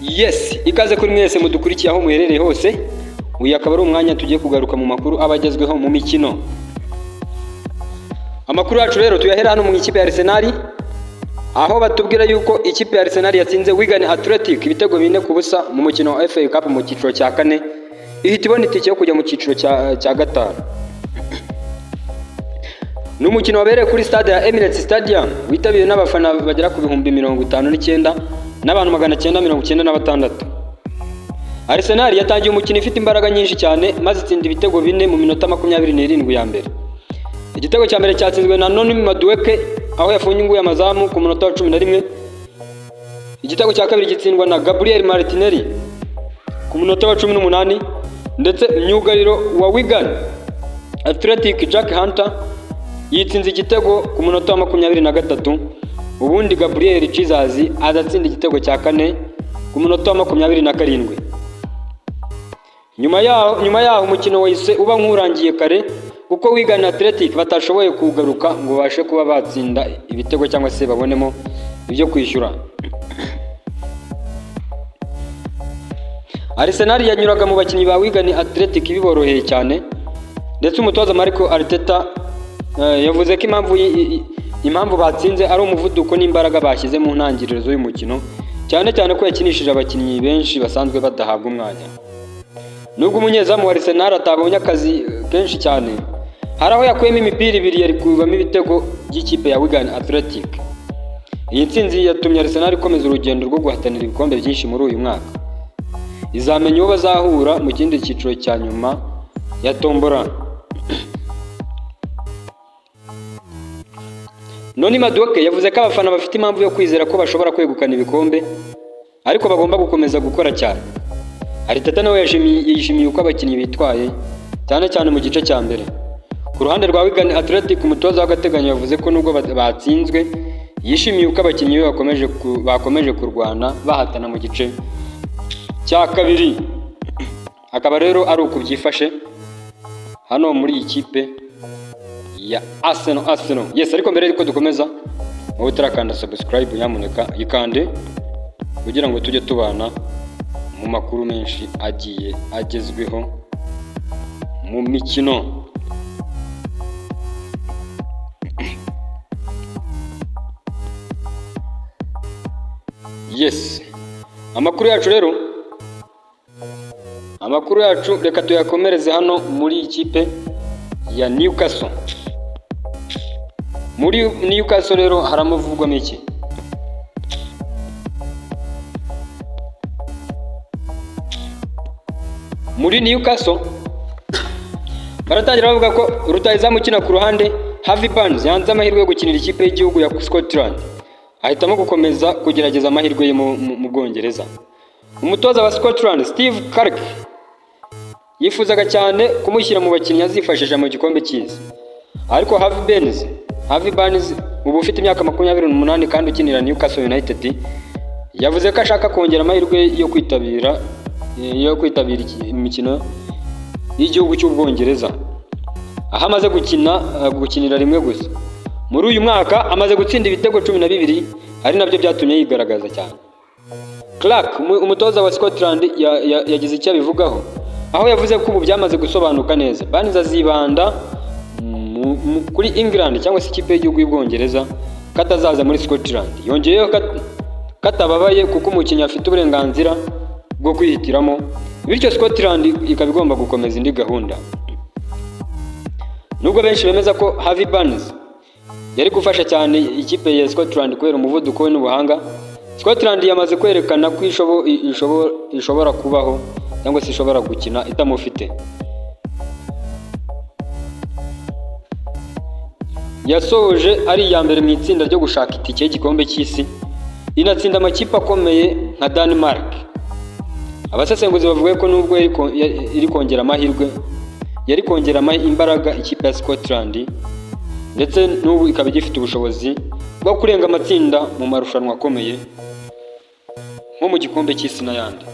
Yes, ikaze kuri mwese mudukurikiye aho muherereye hose. Uyu akaba ari umwanya tugiye kugaruka mu makuru aba agezweho mu mikino. Amakuru yacu rero tuyahera hano mu ikipe ya Arsenal, aho batubwira yuko ikipe ya Arsenal yatsinze Wigan Athletic ibitego 4-0 mu mukino wa FA Cup mu cyiciro cya kane, ihita ibona itike yo kujya mu cyiciro cya gatanu. Ni umukino wabereye kuri stade ya Emirates Stadium, witabiriwe n'abafana bagera ku 59,996 n'abantu 996. Arsenal yatangiye umukino ifite imbaraga nyinshi cyane, maze itsinda ibitego 4 mu minota 27 ya mbere. Igitego cya mbere cyatsinzwe na Noni Madueke, aho yafunguye amazamu ku munota wa 11. Igitego cya kabiri gitsindwa na Gabriel Martinelli ku munota wa 18, ndetse myugariro wa Wigan Athletic Jack Hunter yitsinze igitego ku munota wa 23. Ubundi Gabriel Jesus aza atsinda igitego cya kane ku munota wa 27. Nyuma yaho umukino wahise uba nk'urangiye kare, kuko Wigan Athletic batashoboye kugaruka ngo babashe kuba batsinda ibitego cyangwa se babonemo ibyo kwishyura. Arsenal yanyuraga mu bakinnyi ba Wigan Athletic biboroheye cyane, ndetse umutoza Marco Arteta yavuze ko impamvu batsinze ari umuvuduko n'imbaraga bashyize mu ntangiriro z'uyu mukino, cyane cyane ko yakinishije abakinnyi benshi basanzwe badahabwa umwanya. Nubwo umunyezamu wa Arsenal atabonye akazi kenshi cyane, hari aho yakuyemo imipira ibiri yari kuvamo ibitego by'ikipe ya Wigan Athletic. Iyi ntsinzi yatumye Arsenal ikomeza urugendo rwo guhatanira ibikombe byinshi muri uyu mwaka. Izamenya uwo bazahura mu kindi cyiciro cya nyuma ya tombora. Noni Madueke yavuze ko abafana bafite impamvu yo kwizera ko bashobora kwegukana ibikombe, ariko bagomba gukomeza gukora cyane. Arteta nawe yishimiye uko abakinnyi bitwaye, cyane cyane mu gice cya mbere. Ku ruhande rwa Wigan Athletic, umutoza w'agateganyo yavuze ko nubwo batsinzwe, yishimiye uko abakinnyi be bakomeje kurwana bahatana mu gice cya kabiri. Akaba rero ari uku byifashe hano muri iyi kipe ya Arsenal. Yes, ariko mbere yuko dukomeza, wowe utarakanda subscribe, nyamuneka yikande kugira ngo tujye tubana mu makuru menshi agiye agezweho mu mikino. Yes, amakuru yacu rero, amakuru yacu reka tuyakomereze hano muri ikipe ya Newcastle. Muri Newcastle rero haramuvugwamo iki? Muri Newcastle baratangira bavuga ko rutahizamu ukina ku ruhande Harvey Barnes yanze amahirwe yo gukinira ikipe y'igihugu ya Scotland, ahitamo gukomeza kugerageza amahirwe ye mu Bwongereza. Umutoza wa Scotland Steve Clarke yifuzaga cyane kumushyira mu bakinnyi azifashisha mu gikombe cy'isi, ariko Harvey Barnes ubu ufite imyaka 28 kandi ukinira Newcastle United, yavuze ko ashaka kongera amahirwe yo kwitabira imikino y'igihugu cy'Ubwongereza, aho amaze gukinira rimwe gusa. Muri uyu mwaka amaze gutsinda ibitego 12, ari nabyo byatumye yigaragaza cyane. Clark, umutoza wa Scotland, yagize icyo abivugaho, aho yavuze ko ubu byamaze gusobanuka neza. Barnes azibanda kuri England cyangwa se ikipe y'igihugu y'Ubwongereza, ko atazaza muri Scotland. Yongeyeho ko atababaye kuko umukinnyi afite uburenganzira bwo kwihitiramo, bityo Scotland ikaba igomba gukomeza indi gahunda. Nubwo benshi bemeza ko Harvey Barnes yari gufasha cyane ikipe ya Scotland kubera umuvuduko we n'ubuhanga, Scotland yamaze kwerekana ko ishobora kubaho cyangwa se ishobora gukina itamufite. Yasoje ari iya mbere mu itsinda ryo gushaka itike y'igikombe cy'isi, inatsinda amakipe akomeye nka Denmark. Abasesenguzi bavuga ko nubwo iri kongera amahirwe, yari kongera imbaraga ikipe ya Scotland, ndetse n'ubu ikaba igifite ubushobozi bwo kurenga amatsinda mu marushanwa akomeye nko mu gikombe cy'isi n'ayandi.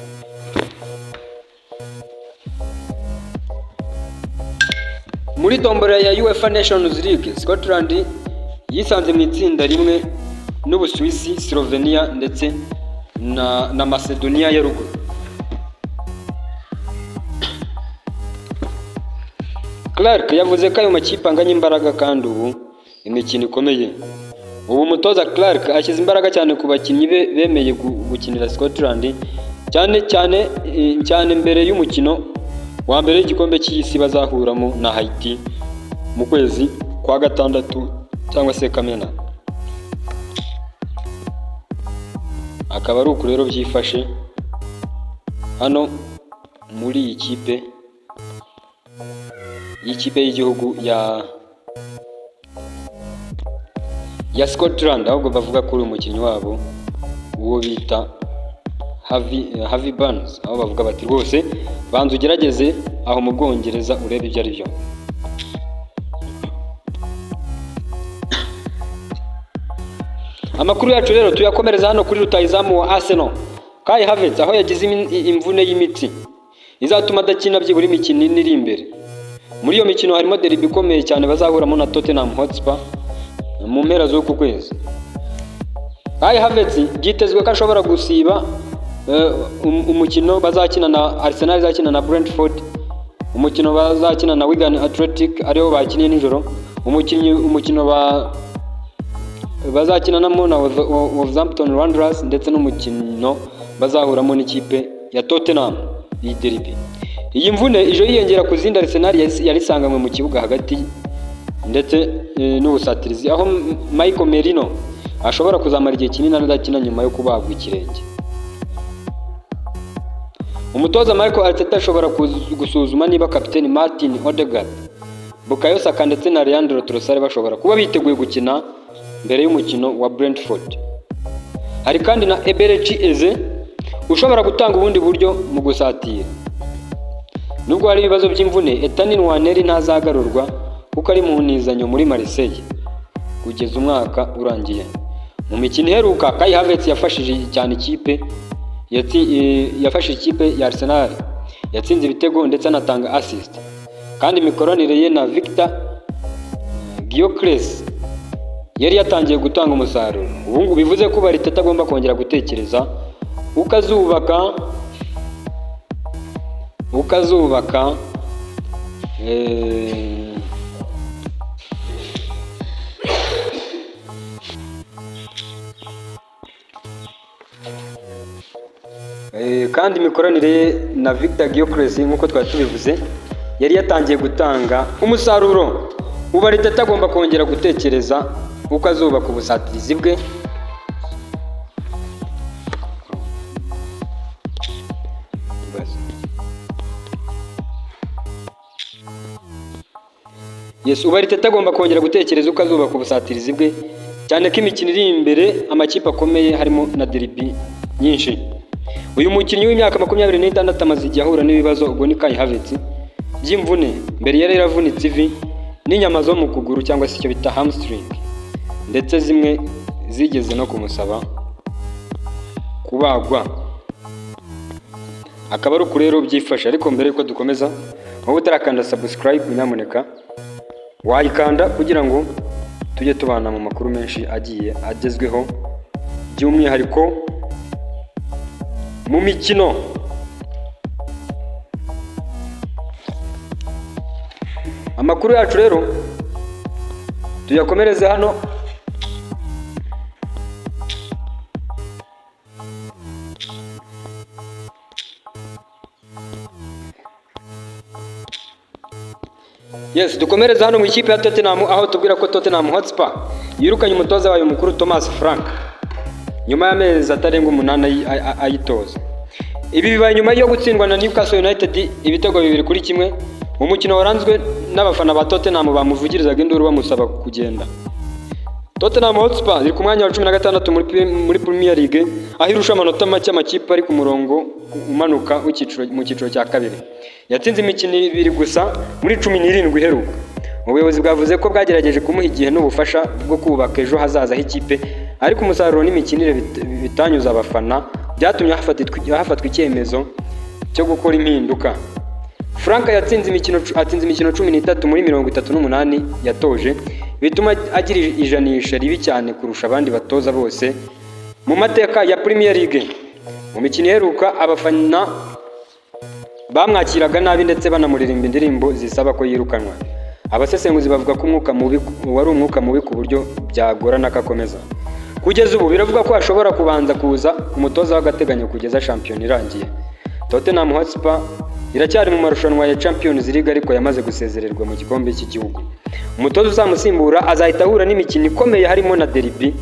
Muri tombora ya UEFA Nations League, Scotland yisanze mu itsinda rimwe n'Ubusuwisi, Slovenia ndetse na Macedonia ya ruguru. Clark yavuze ko ayo makipe anganya imbaraga kandi ubu imikino ikomeye. Ubu umutoza Clark ashyize imbaraga cyane ku bakinnyi be bemeye gukinira Scotland, cyane cyane cyane mbere y'umukino wa mbere w'igikombe cy'isi bazahuramo na Haiti mu kwezi kwa gatandatu cyangwa se Kamena. Akaba ari uku rero byifashe hano muri iyi kipe y'ikipe y'igihugu ya Scotland, ahubwo bavuga ko uri umukinnyi wabo uwo bita Harvey Barnes, aho bavuga bati rwose banza ugerageze aho mu Bwongereza urebe ibyo ari byo. Amakuru yacu rero tuyakomereza hano kuri rutahizamu wa Arsenal Kai Havertz, aho yagize imvune y'imitsi izatuma adakina byibura imikino ine iri imbere. Muri iyo mikino harimo derby ikomeye cyane bazahuramo na Tottenham Hotspur mu mpera z'uku kwezi. Kai Havertz byitezwe ko ashobora gusiba umukino bazakina na Arsenal izakina na Brentford, umukino bazakina na Wigan Athletic ariwo bakiniye nijoro, umukino bazakinanamo na Wolverhampton Wanderers, ndetse n'umukino bazahuramo n'ikipe ya Tottenham, iyi derby. Iyi mvune ije yiyongera ku zindi Arsenal yari isanganywe mu kibuga hagati ndetse n'ubusatirizi, aho Michael Merino ashobora kuzamara igihe kinini adakina nyuma yo kubagwa ikirenge. Umutoza Michael Arteta ashobora gusuzuma niba kapiteni Martin Odegaard, Bukayo Saka ndetse na Leandro Trossard bashobora kuba biteguye gukina mbere y'umukino wa Brentford. Hari kandi na Eberechi Eze ushobora gutanga ubundi buryo mu gusatira. Nubwo hari ibibazo by'imvune, Ethan Nwaneri ntazagarurwa kuko ari mu ntizanyo muri Marseille kugeza umwaka urangiye. Mu mikino iheruka, Kai Havertz yafashije cyane ikipe yafashije ikipe ya Arsenal, yatsinze ibitego ndetse anatanga assist, kandi imikoranire ye na Victor Gyökeres yari yatangiye gutanga umusaruro. Ubu ngubu bivuze ko Arteta agomba kongera gutekereza uko azubaka. Kandi imikoranire ye na Victor Gyökeres, nk'uko twari tubivuze, yari yatangiye gutanga umusaruro. Ubu Arteta agomba kongera gutekereza uko azubaka ubusatirizi bwe. Yes, ubu Arteta agomba kongera gutekereza uko azubaka ubusatirizi bwe, cyane ko imikino iri imbere amakipe akomeye harimo na derby nyinshi. Uyu mukinnyi w'imyaka 26 amaze igihe ahura n'ibibazo, ubwo ni Kai Havertz, by'imvune. Mbere yari yaravunitse ivi n'inyama zo mu kuguru cyangwa se icyo bita hamstring, ndetse zimwe zigeze no kumusaba kubagwa. Akaba ari uku rero byifashe. Ariko mbere yuko dukomeza, wowe utarakanda subscribe, nyamuneka wayikanda kugira ngo tujye tubana mu makuru menshi agiye agezweho, by'umwihariko mu mikino. Amakuru yacu rero tuyakomereze hano. Yes, dukomereze hano mu ikipe ya Tottenham, aho tubwira ko Tottenham Hotspur yirukanye umutoza wayo mukuru Thomas Frank nyuma y'amezi atarenga 8 ayitoza. Ibi bibaye nyuma yo gutsindwa na Newcastle United ibitego 2-1 mu mukino waranzwe n'abafana ba Tottenham bamuvugirizaga induru bamusaba kugenda. Tottenham Hotspur iri ku mwanya wa 16 muri Premier League, aho irusha amanota make amakipe ari ku murongo umanuka mu cyiciro cya kabiri. Yatsinze imikino ibiri gusa muri 17 iheruka. Ubuyobozi bwavuze ko bwagerageje kumuha igihe n'ubufasha bwo kubaka ejo hazaza h'ikipe, ariko umusaruro n'imikinire bitanyuze abafana byatumye hafatwa icyemezo cyo gukora impinduka. Frank atsinze imikino 13 muri 38 yatoje, bituma agira ijanisha ribi cyane kurusha abandi batoza bose mu mateka ya Premier League. Mu mikino iheruka, abafana bamwakiraga nabi ndetse banamuririmba indirimbo zisaba ko yirukanwa. Abasesenguzi bavuga ko umwuka mubi wari umwuka mubi ku buryo byagorana ko akomeza. Kugeza ubu biravuga ko hashobora kubanza kuza umutoza w'agateganyo kugeza shampiyona irangiye. Tottenham Hotspur iracyari mu marushanwa ya Champions League, ariko yamaze gusezererwa mu gikombe cy'igihugu. Umutoza uzamusimbura azahita ahura n'imikino ikomeye, harimo na derby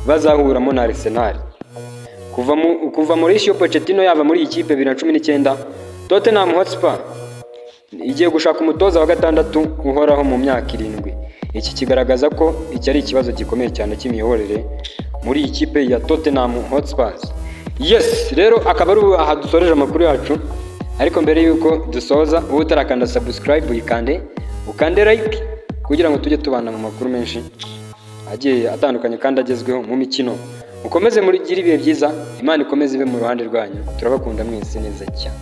bazahuramo na Arsenal. Kuva Mauricio Pochettino yava muri iyi kipe 2019, Tottenham Hotspur igiye gushaka umutoza wa gatandatu uhoraho mu myaka 7. Iki kigaragaza ko iki ari ikibazo gikomeye cyane cy'imiyoborere muri iyi kipe ya Tottenham Hotspur. Yes, rero akaba ari aha dusoreje amakuru yacu, ariko mbere y'uko dusoza, uba utarakanda subscribe uyikande, ukande like kugira ngo tujye tubana mu makuru menshi agiye atandukanye kandi agezweho mu mikino. Mukomeze mugire ibihe byiza, Imana ikomeze ibe mu ruhande rwanyu. Turabakunda mwese neza cyane.